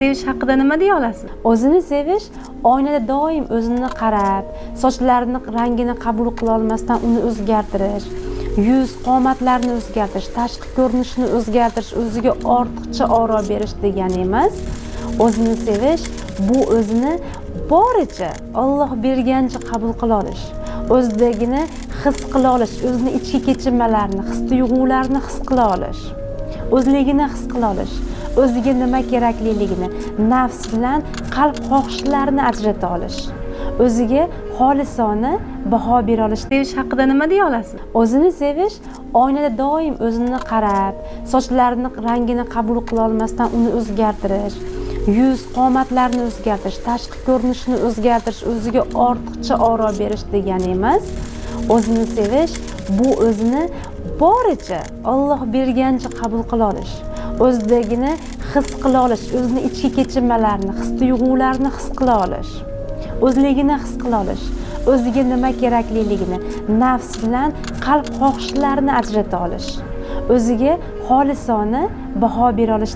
Sevish haqida nima deya olasiz? O'zini sevish oynada doim o'zini qarab, sochlarini rangini qabul qila olmasdan uni o'zgartirish, yuz qomatlarni o'zgartirish, tashqi ko'rinishini o'zgartirish, o'ziga ortiqcha oro berish degani emas. O'zini sevish bu o'zini boricha, Alloh bergancha qabul qila olish, o'zidagini his qila olish, o'zini ichki kechinmalarini, his tuyg'ularini his qila olish, o'zligini his qila olish, o'ziga nima kerakliligini nafs bilan qalb xohishlarini ajrata olish, o'ziga xolisona baho bera olish. Sevish haqida nima deya olasiz? O'zini sevish oynada doim o'zini qarab, sochlarini rangini qabul qila olmasdan uni o'zgartirish, yuz qomatlarni o'zgartirish, tashqi ko'rinishini o'zgartirish, o'ziga ortiqcha oro berish degani emas. O'zini sevish bu o'zini boricha, Alloh bergancha qabul qila olish, o'zidagini his qila olish, o'zini ichki kechinmalarini, his tuyg'ularini his qila olish, o'zligini his qila olish, o'ziga nima kerakliligini nafs bilan qalb xohishlarini ajrata olish, o'ziga xolisona baho bera olish.